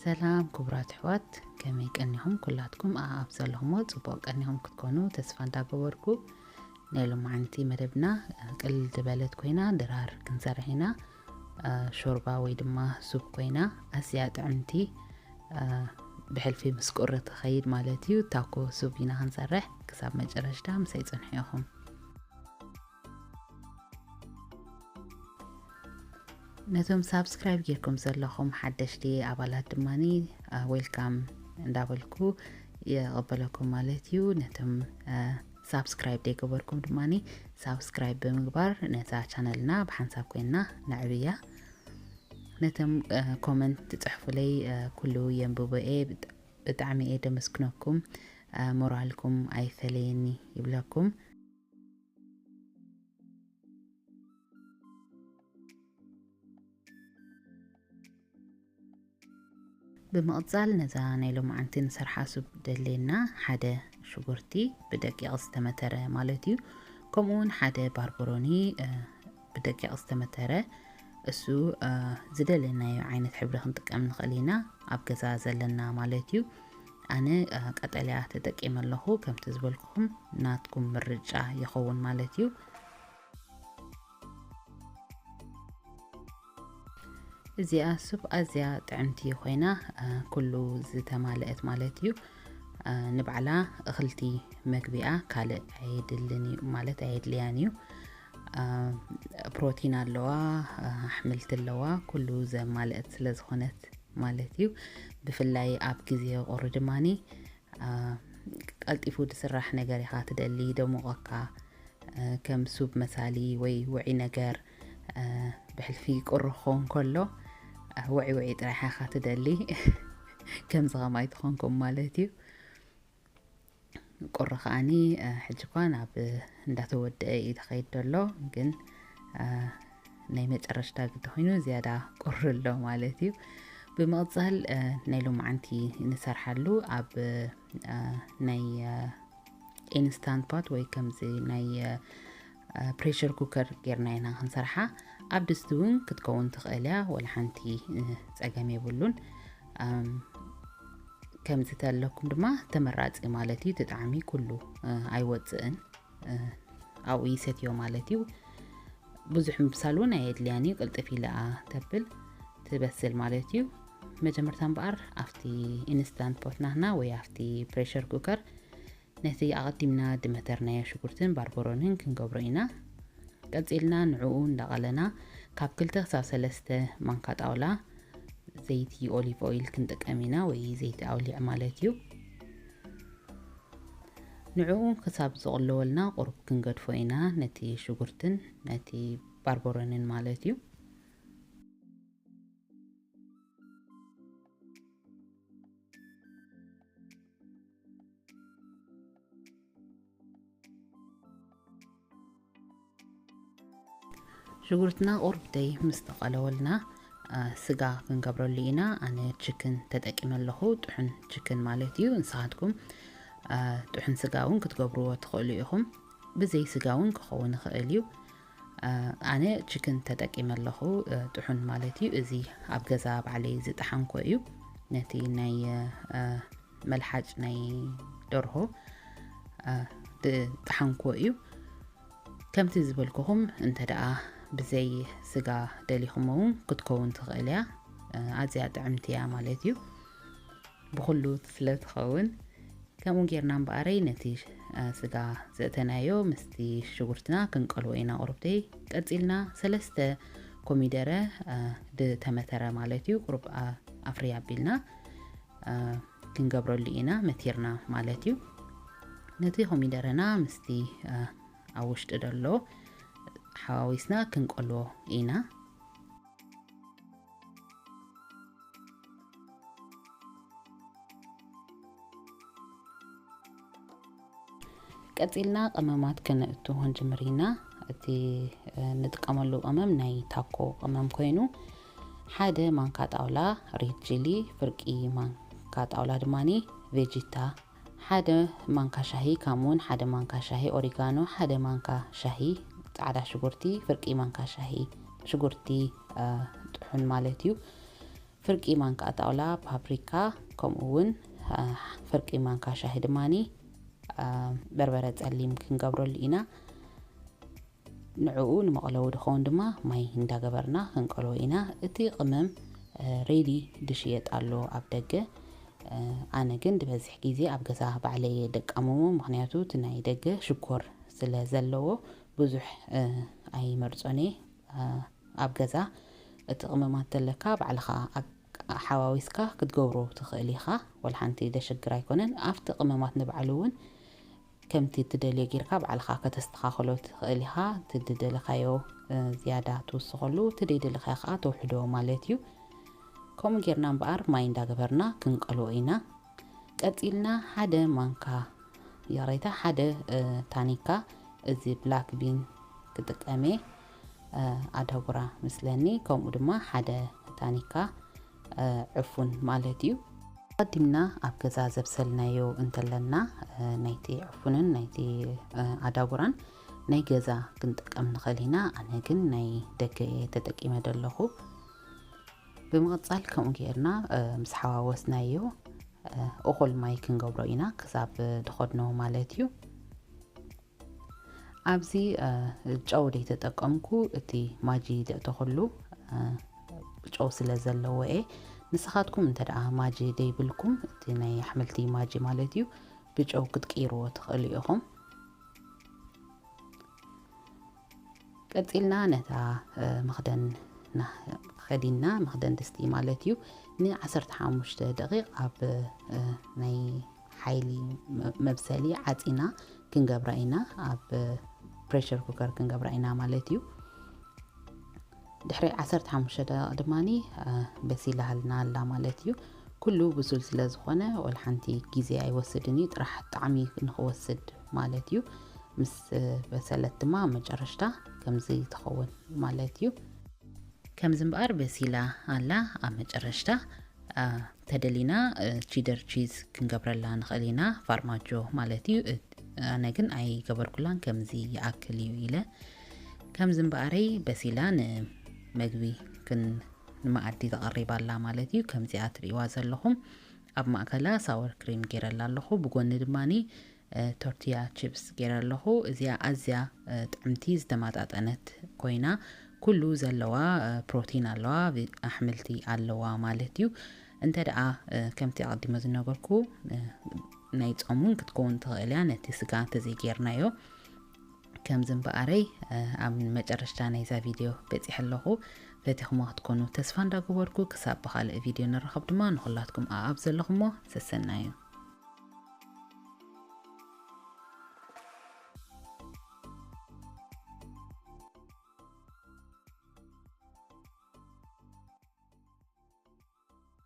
ሰላም ክቡራት ኣሕዋት፣ ከመይ ቀኒኹም? ኩላትኩም ኣብ ዘለኹሞ ጽቡቕ ቀኒኹም ክትኮኑ ተስፋ እንዳገበርኩ፣ ናይ ሎማዓንቲ መደብና ቅልል ዝበለት ኮይና፣ ድራር ክንሰርሕ ኢና። ሾርባ ወይ ድማ ሱፕ ኮይና፣ ኣዝያ ጥዕምቲ፣ ብሕልፊ ምስ ቁሪ ትኸይድ ማለት እዩ። ታኮ ሱፕ ኢና ክንሰርሕ። ክሳብ መጨረሽታ ምሳይ ጽንሑ ኢኹም። ነቶም ሳብስክራይብ ጌርኩም ዘለኹም ሓደሽቲ ኣባላት ድማኒ፣ ዌልካም እንዳበልኩ ይቕበለኩም ማለት እዩ። ነቶም ሳብስክራይብ ዘይገበርኩም ድማኒ ሳብስክራይብ ብምግባር ነዛ ቻነልና ብሓንሳብ ኮይንና ነዕብያ። ነቶም ኮመንት ትጽሕፉለይ ኩሉ የንብቦ እየ። ብጣዕሚ እየ ደመስግነኩም። ሞራልኩም ኣይፈለየኒ ይብለኩም። ብምቕጻል ነዛ ናይ ሎማዓንቲ ንሰርሓ ሱፕ ደልየና ሓደ ሽጉርቲ ብደቂቕ ዝተመተረ ማለት እዩ። ከምኡ እውን ሓደ ባርበሮኒ ብደቂቕ ዝተመተረ፣ እሱ ዝደለናዮ ዓይነት ሕብሪ ክንጥቀም ንኽእል ኢና፣ ኣብ ገዛ ዘለና ማለት እዩ። ኣነ ቀጠልያ ተጠቂመ ኣለኹ። ከምቲ ዝበልኩኹም ናትኩም ምርጫ ይኸውን ማለት እዩ። እዚኣ ሱፕ ኣዝያ ጥዕምቲ ኮይና ኩሉ ዝተማልአት ማለት እዩ። ንባዕላ እኽልቲ መግቢኣ ካልእ ኣየድልን እዩ ማለት ኣየድልያን እዩ። ፕሮቲን ኣለዋ፣ ኣሕምልቲ ኣለዋ፣ ኩሉ ዘማልአት ስለ ዝኾነት ማለት እዩ። ብፍላይ ኣብ ግዜ ቁሪ ድማኒ ቀልጢፉ ዝስራሕ ነገር ኢኻ ትደሊ፣ ደሙቐካ፣ ከም ሱብ መሳሊ ወይ ውዒ ነገር፣ ብሕልፊ ቁሪ ክኸውን ከሎ ውዒ ውዒ ጥራሕ ኢኻ ትደሊ። ከምዚ ከማይ ትኾንኩም ማለት እዩ። ቁሪ ከኣኒ ሕጂ እኳ ናብ እንዳተወደአ እዩ ተኸይድ ዘሎ፣ ግን ናይ መጨረሽታ ግዲ ኮይኑ ዝያዳ ቁሪ ኣሎ ማለት እዩ። ብምቕጻል ናይ ሎማዓንቲ ንሰርሓሉ ኣብ ናይ ኢንስታንት ፓት ወይ ከምዚ ናይ ፕሬሽር ኩከር ጌርና ኢና ክንሰርሓ። ኣብ ድስቲ እውን ክትከውን ትኽእል እያ፣ ወላ ሓንቲ ጸገም የብሉን። ከምዚ ተለኩም ድማ ተመራጺ ማለት እዩ። እቲ ጣዕሚ ኩሉ ኣይወጽእን፣ ኣብኡ ይሰትዮ ማለት እዩ። ብዙሕ ምብሳል እውን ኣየድልያን እዩ። ቅልጥፍ ኢላ ተብል ትበስል ማለት እዩ። መጀመርታ እምበኣር ኣብቲ ኢንስታንት ፖት ናህና ወይ ኣብቲ ፕሬሽር ኩከር ነቲ ኣቐዲምና ድመተርናዮ ሽጉርትን ባርበሮንን ክንገብሮ ኢና። ቀጺልና ንዕኡ እንዳቐለና ካብ ክልተ ክሳብ ሰለስተ ማንካ ጣውላ ዘይቲ ኦሊቭ ኦይል ክንጥቀም ኢና፣ ወይ ዘይቲ ኣውሊዕ ማለት እዩ። ንዕኡ ክሳብ ዝቕለወልና ቁሩብ ክንገድፎ ኢና፣ ነቲ ሽጉርትን ነቲ ባርበሮንን ማለት እዩ። ሽጉርትና ቁሩብ ደይ ምስ ተቐለወልና ስጋ ክንገብረሉ ኢና። ኣነ ችክን ተጠቂመ ኣለኹ፣ ጥሑን ችክን ማለት እዩ። ንስኻትኩም ጥሑን ስጋ እውን ክትገብርዎ ትኽእሉ ኢኹም። ብዘይ ስጋ እውን ክኸውን ይኽእል እዩ። ኣነ ችክን ተጠቂመ ኣለኹ፣ ጥሑን ማለት እዩ። እዚ ኣብ ገዛ ባዕለይ ዝጠሓንኮ እዩ። ነቲ ናይ መልሓጭ ናይ ደርሆ ዝጠሓንኮ እዩ። ከምቲ ዝበልኩኹም እንተ ደኣ ብዘይ ስጋ ደሊኹም እውን ክትከውን ትኽእል እያ። ኣዝያ ጥዕምቲ እያ ማለት እዩ፣ ብኹሉ ስለ ትኸውን። ከምኡ ጌርና እምበኣረይ ነቲ ስጋ ዘእተናዮ ምስቲ ሽጉርትና ክንቀልዎ ኢና ቁሩብተይ። ቀጺልና ሰለስተ ኮሚደረ ዝተመተረ ማለት እዩ፣ ቁሩብ ኣፍርይ ኣቢልና ክንገብረሉ ኢና መቲርና ማለት እዩ። ነቲ ኮሚደረና ምስቲ ኣብ ውሽጢ ደሎ ሓዋዊስና ክንቀልዎ ኢና። ቀጺልና ቀመማት ከነእቱ ክንጅምር ኢና። እቲ ንጥቀመሉ ቀመም ናይ ታኮ ቀመም ኮይኑ፣ ሓደ ማንካ ጣውላ ሬድ ቺሊ፣ ፍርቂ ማንካ ጣውላ ድማኒ ቬጂታ፣ ሓደ ማንካ ሻሂ ካሙን፣ ሓደ ማንካ ሻሂ ኦሪጋኖ፣ ሓደ ማንካ ሻሂ ጻዕዳ ሽጉርቲ፣ ፍርቂ ማንካ ሻሂ ሽጉርቲ ጥሑን ማለት እዩ። ፍርቂ ማንካ ጣውላ ፓፕሪካ፣ ከምኡ እውን ፍርቂ ማንካ ሻሂ ድማኒ በርበረ ጸሊም ክንገብረሉ ኢና። ንዕኡ ንመቕለዊ ድኸውን ድማ ማይ እንዳገበርና ክንቀልዎ ኢና። እቲ ቅመም ሬዲ ድሽየጥ ኣሎ ኣብ ደገ። ኣነ ግን ድበዝሕ ግዜ ኣብ ገዛ ባዕለየ ደቃምሞ፣ ምኽንያቱ እቲ ናይ ደገ ሽኮር ስለ ዘለዎ ብዙሕ ኣይመርጾን እየ። ኣብ ገዛ እቲ ቅመማት ተለካ ባዕልኻ ሓዋዊስካ ክትገብሮ ትኽእል ኢኻ። ወላ ሓንቲ ደሸግር ኣይኮነን። ኣብቲ ቅመማት ንባዕሉ እውን ከምቲ ትደልዮ ጌርካ ባዕልኻ ከተስተኻኽሎ ትኽእል ኢኻ። ትደለኻዮ ዝያዳ ትውስኸሉ፣ ትደይደለኻዮ ከዓ ተውሕዶ ማለት እዩ። ከምኡ ጌርና እምበኣር ማይ እንዳገበርና ክንቀልዎ ኢና። ቀጺልና ሓደ ማንካ፣ ይቕሬታ፣ ሓደ ታኒካ እዚ ብላክ ቢን ክጥቀሜ፣ ኣዳጉራ ምስለኒ፣ ከምኡ ድማ ሓደ ታኒካ ዕፉን ማለት እዩ። ኣቀዲምና ኣብ ገዛ ዘብሰልናዮ እንተለና፣ ናይቲ ዕፉንን ናይቲ ኣዳጉራን ናይ ገዛ ክንጥቀም ንኽእል ኢና። ኣነ ግን ናይ ደገ እየ ተጠቂመ ዘለኹ። ብምቕጻል ከምኡ ጌርና ምስ ሓዋወስናዮ፣ እኹል ማይ ክንገብሮ ኢና ክሳብ ድኸድኖ ማለት እዩ። ኣብዚ ጨው ደይተጠቀምኩ፣ እቲ ማጂ ደእተኹሉ ጨው ስለ ዘለዎ እየ። ንስኻትኩም እንተ ደኣ ማጂ ደይብልኩም፣ እቲ ናይ ኣሕምልቲ ማጂ ማለት እዩ፣ ብጨው ክትቅይርዎ ትኽእሉ ኢኹም። ቀጺልና ነታ መኽደን ከዲና፣ መኽደን ድስቲ ማለት እዩ፣ ን15 ደቂቕ ኣብ ናይ ሓይሊ መብሰሊ ዓጺና ክንገብራ ኢና፣ ኣብ ፕሬሸር ኩከር ክንገብራ ኢና ማለት እዩ። ድሕሪ 15 ደቂቕ ድማ በሲላሃልና ኣላ ማለት እዩ። ኩሉ ብሱል ስለ ዝኾነ ወላ ሓንቲ ግዜ ኣይወስድን እዩ፣ ጥራሕ ጣዕሚ ንኽወስድ ማለት እዩ። ምስ በሰለት ድማ መጨረሽታ ከምዚ ትኸውን ማለት እዩ። ከምዚ እምበኣር በሲላ ኣላ። ኣብ መጨረሽታ ተደሊና ቺደር ቺዝ ክንገብረላ ንኽእል ኢና፣ ፋርማጆ ማለት እዩ። ኣነ ግን ኣይገበርኩላን፣ ከምዚ ይኣክል እዩ ኢለ። ከምዚ እምበኣረይ በሲላ ንመግቢ ክን ንመኣዲ ተቐሪባ ኣላ ማለት እዩ። ከምዚኣ ትርእይዋ ዘለኹም ኣብ ማእከላ ሳወር ክሪም ገይረላ ኣለኹ። ብጎኒ ድማኒ ቶርቲያ ቺፕስ ገይረ ኣለኹ። እዚኣ ኣዝያ ጥዕምቲ ዝተመጣጠነት ኮይና፣ ኩሉ ዘለዋ ፕሮቲን ኣለዋ፣ ኣሕምልቲ ኣለዋ ማለት እዩ። እንተ ደኣ ከምቲ ኣቐዲመ ዝነገርኩ ናይ ጾም እውን ክትከውን ትኽእል እያ፣ ነቲ ስጋ እንተዘይጌርናዮ። ከምዚ እምበኣረይ ኣብ መጨረሽታ ናይዛ ቪድዮ በጺሐ ኣለኹ። ፈቲኹሞ ክትኮኑ ተስፋ እንዳገበርኩ፣ ክሳብ ብኻልእ ቪድዮ ንራኸብ ድማ ንኹላትኩም ኣኣብ ዘለኹሞ ሰሰናዩ።